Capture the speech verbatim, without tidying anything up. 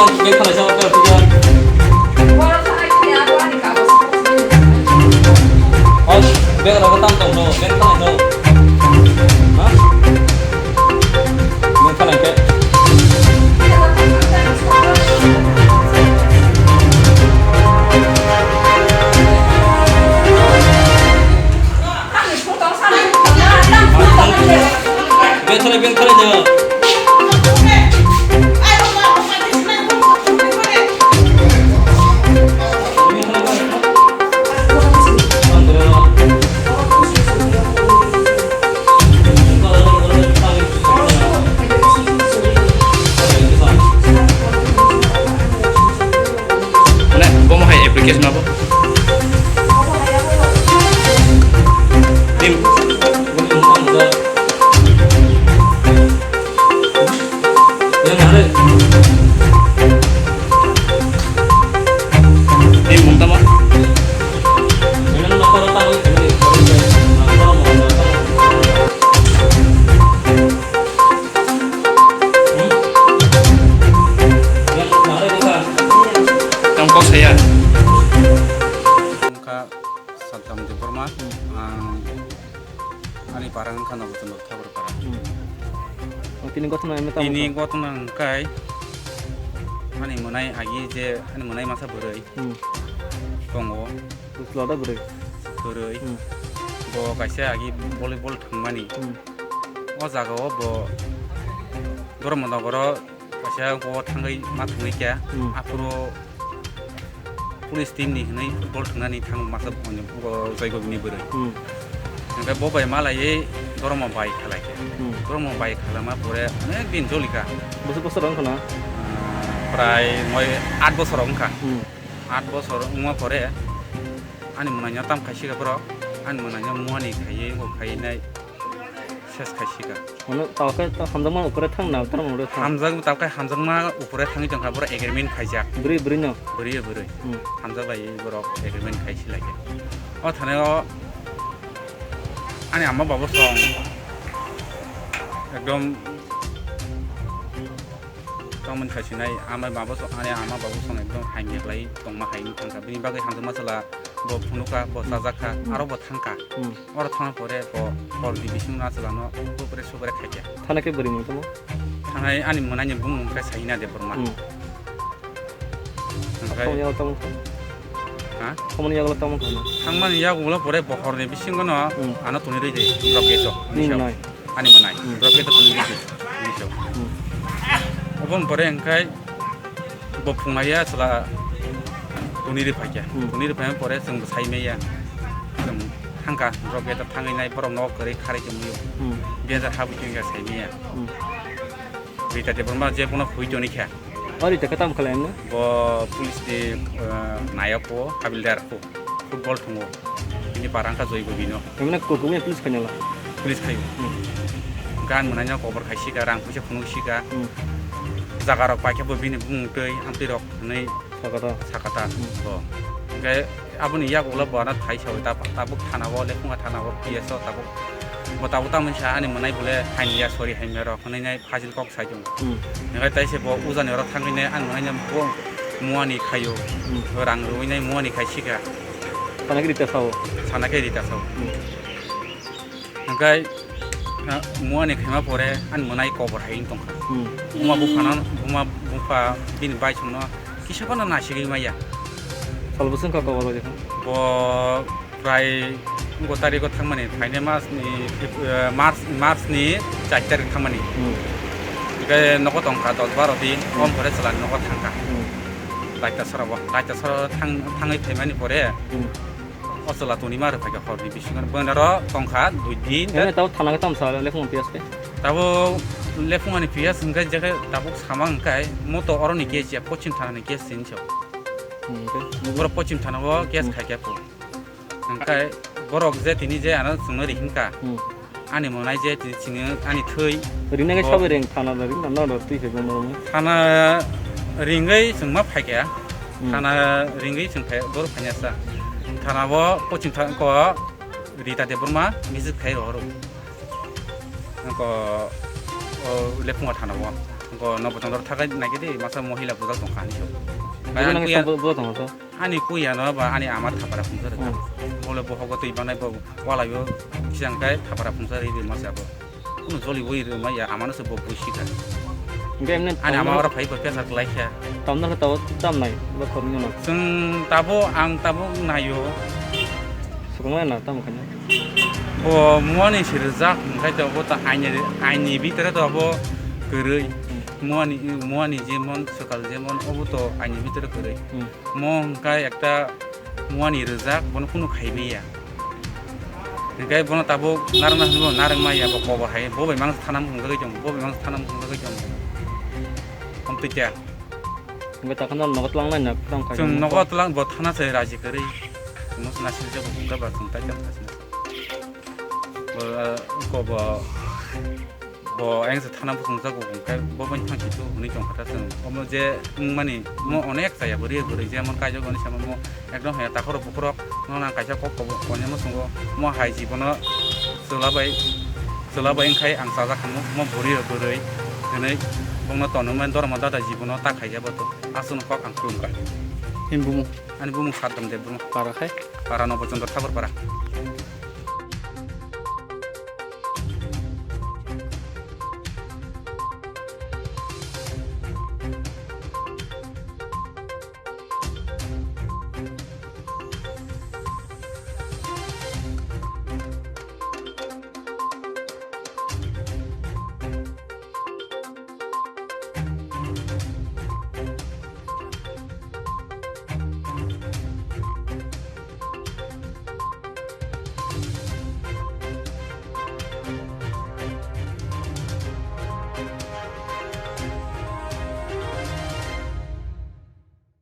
Bag khalai sa, bag khalai sa. Bag rok tam tong no, bag khalai sa. Ha? Bag khalai ke. Bethele, bethele, no. Mane, bomo hai application abo? Dim. Dim, mungtama. Tamo kok saya. Wngkha Satyam Debbarma, ang ani para wngkha Nabachondra Thakur para. Hmm. Oh, tini gotna emne tamo Tini kha? Gotna wngkai ani mwnai agi je ani mwnai masa bwrwi Hmm. tongo. Chwla da bwrwi? Bwrwi. Hmm. Bo kaisa agi volleyball thwngmani. Hmm. O jagao bo Dharmanagaro kaisa o thangwi ma thangwi kya. Hmm. Aphuru police team ni hwnwi football thwngnani thang masa bo Joy Gobini bwrwi. Hmm. Hwnkhe bo bai malaiwi Dharma bai khalai kha. Hmm. Dharma bai khalama pore onek din joli kha. Bwswk bosor wng khna? Prai moi aat bosor wng kha. Hmm. Aat bosor wngma pore ani mwnaino tam khai sika borok, ani mwnaino muani khaiwi, bo khaiwi nai ses khai sika. Mano tawkhe to hamjakma upore thang na, tamo upore thang? Hamjak, tawkhe hamjakma upore thangwi tongkha, borok agreement khaijak. Bwrwi, bwrwino? Bwrwi, bwrwi. Hmm. Hamjak lai borok agreement khai si lai khe. O thane o ani ama babo song ekdom Tongmani khai sinai, ama babo song, ani ama babo song ekdom haini khlai tongma hai wng thangkha. Bini bagwi hamjakma chwla bo phunukha, bo Hmm. chajakha, Hmm. aro bo thangkha. Hmm. Oro thangna pore bo hor di bisingo na chwlano upre supre khaikha. Thana khe bwrwi mung tongmo? Thanai ani mwnaini bumung khe Sahina Debbarma. Hmm. Omoya tamo kha? Ha? Omoya tamo kha? Thangmani yagulo pore bo horni bisingo no Hmm. ano tuni rwi de, drop gate o. Ni nai. Ani mwnai. Hmm. Drop gate o tuni rwi de. Ni so. Hmm. Obon pore hwnkhe bo phunglaiya chwla tuni rwi phaikya. Hmm. Tuni rwi phaima pore chwng bo sai maya. Chwng thangkha drop gate o thangwi nai borok nogo kwrwi kharwi tongmio. Hmm. Biya jar habwi tongkha sai maya. Hmm. Rita Debbarma je bono phui toni kha. O Rita khe tamo khlai emne? Bo police ni, eh, nayok o, habildar o, football thungo. Bini para wngkha Joy Gobino. Emne kuku ya police khainala? Police khaio. Hmm. Gan mwnai no kobor khai sika, rang puisa phunuk sika. Hmm. Jaga rok paikhe bo bini bumung twi, amtwi rok hwnwi Sakata. Sakata. Hmm. Bo. Hwnkhe aboni yagulo bo ano thai sawi, tab-, tabuk thana o, Lephunga thana o, P S o tabuk. Bo tabuk tamoni sa ani mwnai bole haini ya sori haimya rok hwnwi nai. Hajin kok sai tongo. Hmm. Hingke taise bo ujani oro thangwi nai ang nai bo muani khaio. Hmm. Rang rwi nai muani khai sika. Sana khe rita sao. Sana khe rita sao. Hmm. Hingke, ah, muani khaima pore ang mwnai kobor hai wng tongkha. Hmm. Buma buphano, buma bupha bini bai songno kisa phano nasigwi maya. Sal bwswk wngkha kobor bai kha? Bo Prai go tariko thangmani, phainai mas ni, eh, March, March ni char tarik thangmani. Hmm. Hingke nogo tongkha dos baro din, Hmm. om pore chwla nogo thangkha. Hmm. Laita sora bo, laita sora thang, thangwi phaimani pore, Hmm. o chwla toni ma rwphaikha horni bisingo, bonaro tongkha dui din. Ene tabo thana khe tamo sa lekhung P S khe? Tabo lekhung ani P S hingke je khe tabuk samang hingke moto oroni case ya, pochim thana ni case sin so. Hmm, hingke? Boro pochim thana o case Hmm. khaikha po. Hingke borok je tini je ano chwngno rihimkha, Hmm. ani mwnai je tini chwngno ani thwi. Rinai khe bo sabai ring thana da ring na, no, no, twi phai bono. Thana ringwi chwng ma phaikha, Hmm. thana ringwi chwng phai, borok phaina sa. Thana bo pochim tha-, ko Rita Debbarma visit khai rohoro. Ko, o, Lephunga thana o. Bo no botong dor thakai nai khe de masa mohila bujak tong kha ani. Ani kuya no ba ani ama thapara phung jare. Bole bo hogo twi banai bo wala yo kisang kai thapara phung jare de masa bo. Kuno joli boi rw maya amano se bo bui sikha. Hingke emne ani ama ora phai bo pesa klai kha. Tamno khe tabo tamnai bo khorni no. Chwng tabo ang tabo nayo. Sukuma na tamo khanya. Bo muani sirijak hingkai to bo ta aini aini bitare to bo kwrwi. Muani muani jemon swkal jemon obo to aini bitare kwrwi. Mo hingkai ekta muani rijak bono kunu khaibiya. Hingke bono tabuk narwkna hinwi narwk maya bo kobo hai bo bai mangsa thanam hwnjagwi tongo bo bai mangsa thanam hwnjagwi tongo. Hom twi kya? Hingke takhano nogo twlang nai na phwrang khai. Chwng nogo twlang bo thana se raji kwrwi. Chwngno se nasirjak bo hwnka ba chwng tai tang thasna. Bo kobo. Bo ayang se thana bwswng jago hwnkhe bo bai thang kitu hwnwi tong kha ta chwng. Omo je wngmani mo onek chaya bwrwi bwrwi je mon kaijak oni sama mo ekdom he takhoro bukhurok no nang kaisa kok kobo kone mo sungo mo hai jibono chwla bai chwla bai wngkhai ang chajak kha mo bwrwi rok bwrwi hwnwi bongno tonwi mani dorma dada jibono ta khaijak bo to aswkno kok ang khulum kha. Himbumu. Ani bumung Saddam Debbarma. Para khai? Para Nobo Chandra Thakur para.